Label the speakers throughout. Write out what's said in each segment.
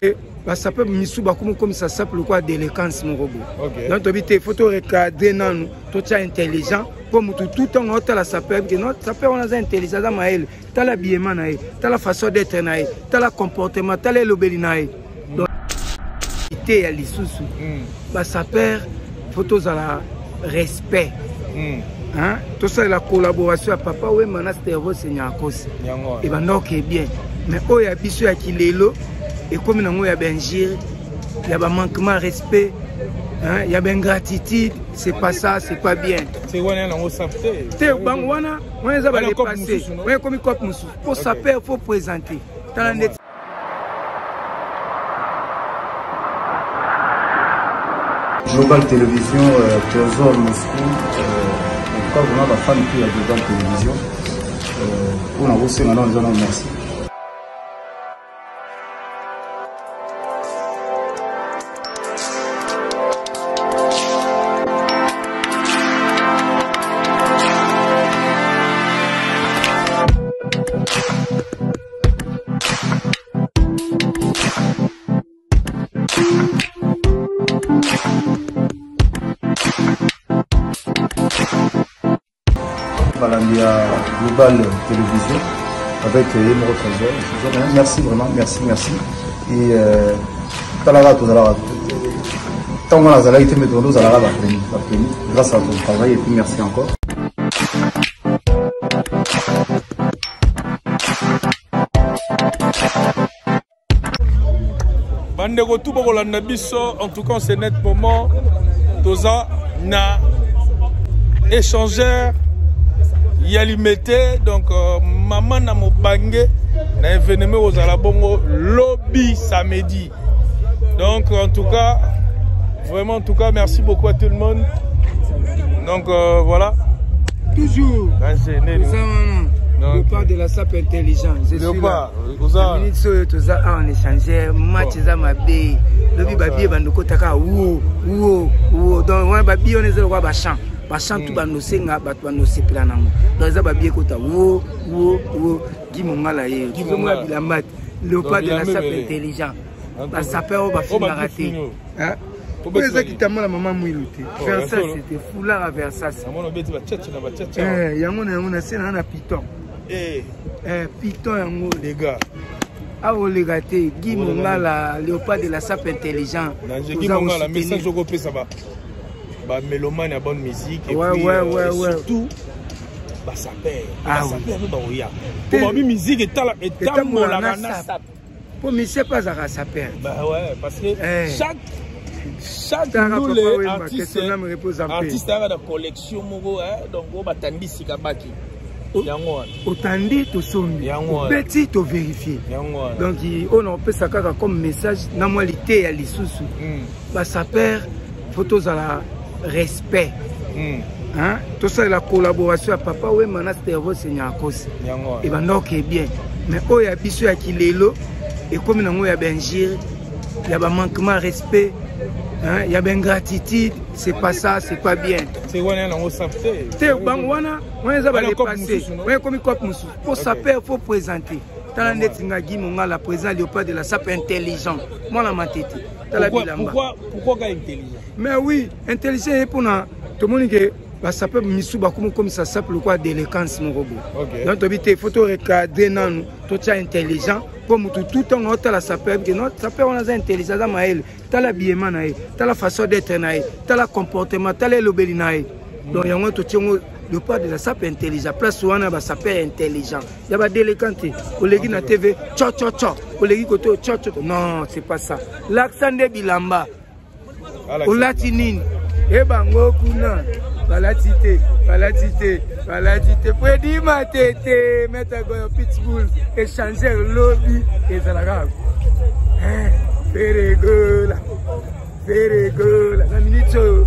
Speaker 1: ke basape misu bakomi kokomisa sape lokola délinquance moko boye. Donc toyebi te, faut torecadre nanu, totya intelligent mpo motu tout ntango aotala sape ayebi ke non, sape wana aza intelligent, aza mayele. Tala biema na ye, tala façon d'être na ye, tala comportement, tala elobeli na ye. Donc te ya lisusu basaper, faut tozala respect. Hein? Tosalela collaboration ya Papa Wemba na Stervo Senyakos ebanda oke bien, mais oyo ya biso ya kilelo ekomi nango ya bainjure, ya bamanquement respect, hein? Ya baingratitude. C'est pas ça, c'est pas bien. Te, bango wana wana eza badépassé, wana ekomi cope mosusu. Mpo saper, faut présenter. Tala ndeti
Speaker 2: Global Télévision, Trésor Moscou, en tout cas vraiment ba fan ya Global Télévision, on a aussi un an, merci. Balandi ya Global Télévision avec ye moko Trésor, merci vraiment, merci, merci. Et talaka tozalaka ntango wana azalaki te, mais tondo ozalaka bapremi bapremi grâce à ton travail, et puis merci encore.
Speaker 3: Bandeko tu bokolanda biso, en tout cas c'est net moment, toza na échangeur ya Limete. Donc mama na mobange na événement ozala bongo lobi samedi. Donc en tout cas vraiment, en tout cas merci beaucoup à tout le monde. Donc voilà.
Speaker 1: Toujours. Léopard de la sape intelligent. Je suis là. Minute oyo toza awa en échangeur, match eza mabe. Lobi babie bando kotaka wo wo wo. Donc wana babie wana eza lokola bachamp. Bachamp tout bando senga bato bando sepela nango. Donc eza babie kota wo wo wo. Guy Mongala ye. Guy Mongala bilamba. Léopard de la sape intelligent. Ba sapeur oyo bafingaka te. Oyo eza kitamba na mama mwilu te, Versace te, foulard ya Versace yango na yango na se na na piton, piton yango awa oleka te. Guy Mongala, léopard de la sape intelligent.
Speaker 3: Guy Mongala, message okopesa bamélomane ya bonne musique et
Speaker 1: ouais,
Speaker 3: puis,
Speaker 1: ouais, ouais, ouais.
Speaker 3: Surtout basaper, basaper mpe bakoya po babi musique etambolaka na sape.
Speaker 1: Po monsieur mpe azalaka saper.
Speaker 3: Bah ouais, parce que chaque ndule artiste artiste ayaka na collection moko, donc oyo batandi sika baki yango wana.
Speaker 1: Otandi, tosombi, obeti, tovérifie. Donc oyo na opesa kaka comme message na mwa liteya lisusu, basaper, faut tozala respect. Tosalela collaboration ya Papa Wemba na Stervo Senyakos ebanda oke bien, mais oyo ya biso ya kilelo ekomi nango ya bainjure, ya bamanquement respect, ya baingratitude. C'est pas ça, c'est pas bien. Te, bango wana wana eza badépassé, wana ekomi cope mosusu. Mpo saper, faut présenter. Tala ndeti nga Guy Mongala, président léopard de la sape intelligent, mwana matete. Tala bilamba.
Speaker 3: Pourquoi ka intelligent?
Speaker 1: Mais oui, intelligent ye mpona tomoni ke basape misu bakomi komisa sape lokola délinquance moko boye. Donc toyebi te, faut torecadre nanu, totya intelligent mpo motu tout ntango aotala sape ayebi ke non, sape wana aza intelligent, aza mayele. Tala biema na ye, tala façon d'être na ye, tala comportement, tala elobeli na ye. Donc yango totie yango léopard de la sape intelligent. Place wana basaper intelligent, ya badélinquant te. Oleki na TV tcho tcho tcho, oleki kote oyo tcho tcho. Non, c'est pas ça. Lakisa nde bilamba olati nini. Ebango kuna balati te, balati te, balati te. Fredi Matete, maître Goyo Pitbull, échangeur lobi ezalaka Ferre Gola, Ferre Gola na minute oyo.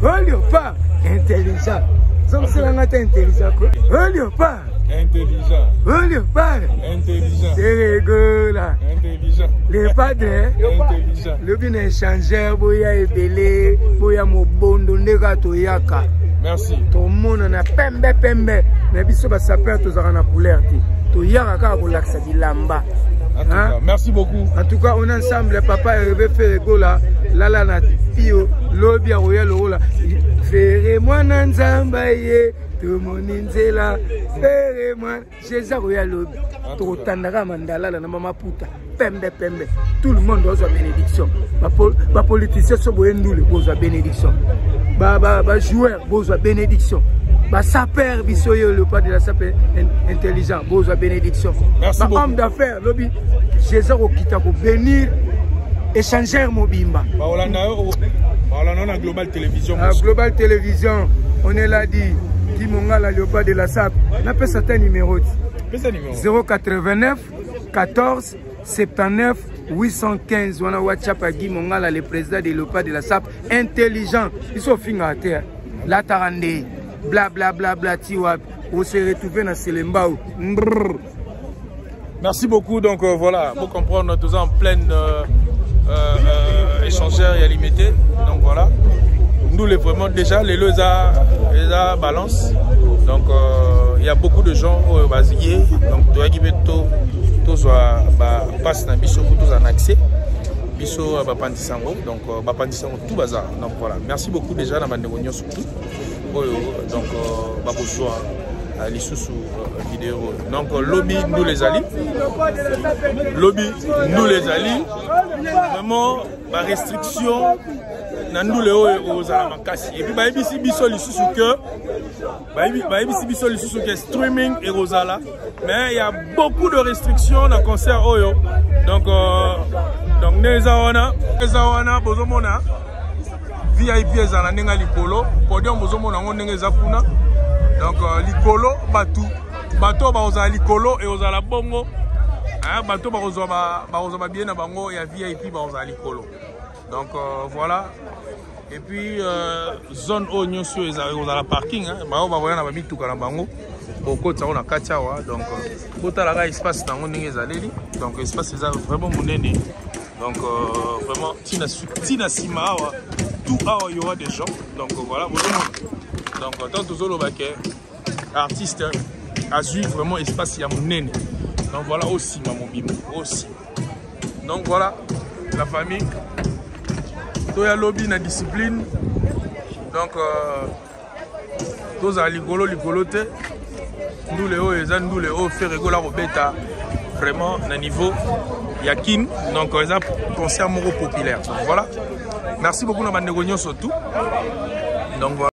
Speaker 1: Olio pa intelligent, zongiselanga te intelligent ko olio pa
Speaker 3: intelligent.
Speaker 1: Olio pa
Speaker 3: intelligent.
Speaker 1: Ferre Gola
Speaker 3: intelligent.
Speaker 1: Le padre
Speaker 3: intelligent.
Speaker 1: Lobi na échangeur, boya ebele, boya mobondo nde kaka toyaka.
Speaker 3: Merci.
Speaker 1: Tomonana pembe pembe na biso. Basaper tozalaka na couleur te, toyaka kaka kolakisa bilamba.
Speaker 3: En tout
Speaker 1: Hein?
Speaker 3: cas, merci beaucoup.
Speaker 1: En tout cas, on est ensemble, papa Hervé Ferre Gola, lala na pio, lobi akoya lokola. Ferre mwana nzamba ye, tomoni nzela. Ferre mwana, Jésus akoya lobi. Tokotandaka mandalala na mama puta. Pembe pembe. Tout le monde ozwa bénédiction. Ba politicien so boye ndule bozwa bénédiction. Ba joueur bozwa bénédiction. Ba sapeur biso yo le pas de la sapeur intelligent bozwa bénédiction.
Speaker 3: Merci
Speaker 1: Ba
Speaker 3: beaucoup.
Speaker 1: homme d'affaires lobi Jésus akokita ko bénir échangeur mobimba.
Speaker 3: Baolanda yo, baolanda na Global Télévision.
Speaker 1: À Global Télévision, on est là dit Guy Mongala léopard de la SAP. Napesa ta numéro.
Speaker 3: Pesa numéro.
Speaker 1: 089 14 79 815. Wana WhatsApp à Guy Mongala, le président de léopard de la SAP. Intelligent. Ils sont finga terre. La tarande. Bla bla bla bla tiwa. On se retrouve dans Selembao. Mbrrr.
Speaker 3: Merci beaucoup. Donc voilà, pour comprendre, nous sommes en pleine échangeur et limité. Donc voilà. Nous les vraiment déjà les lois à balance. Donc il y a beaucoup de gens au Basilier. Donc toi qui veux tout tout soit bah passe na biso pour tous en accès. Biso ba pandisango. Donc ba pandisango tout bazar. Donc voilà. Merci beaucoup déjà na bande surtout. Donc ba bonsoir. Lisusu vidéo. Donc lobby nous les alliés. Lobby nous les alliés. Vraiment ba restriction na ndule oyo ozala makasi. Et puis ba yebisi biso lisusu que ba yebisi biso lisusu que streaming ekozala, mais il y a beaucoup de restrictions dans concert oyo. Donc donc neza wana bozomona VIP ezala ndenge likolo, podium bozomona ngo ndenge eza kuna. Donc likolo batu bato ba ozala likolo et ozala bongo hein, bato ba ozwa ba ozwa bien na bango ya VIP ba ozala likolo. Donc voilà. Et puis zone o nyonso eza ozala parking hein, ba ba voya na ba mituka na bango bokota na kati awa. Donc botalaka espace nango ndenge ezaleli. Donc espace eza vraiment monene. Donc vraiment tina sima awa tout awa il y aura des gens. Donc voilà, bozomona. Donc tant tozoloba ke artiste a su vraiment espace ya monene. Donc voilà aussi ma mobimba aussi. Donc voilà la famille. Toya lobby na discipline. Donc toza likolo likolo te. Ndule oyo eza ndule oyo Ferre Gola kobeta vraiment na niveau ya Kin. Donc eza concert moko populaire. Donc voilà. Merci beaucoup na bandeko nyonso tout. Donc voilà.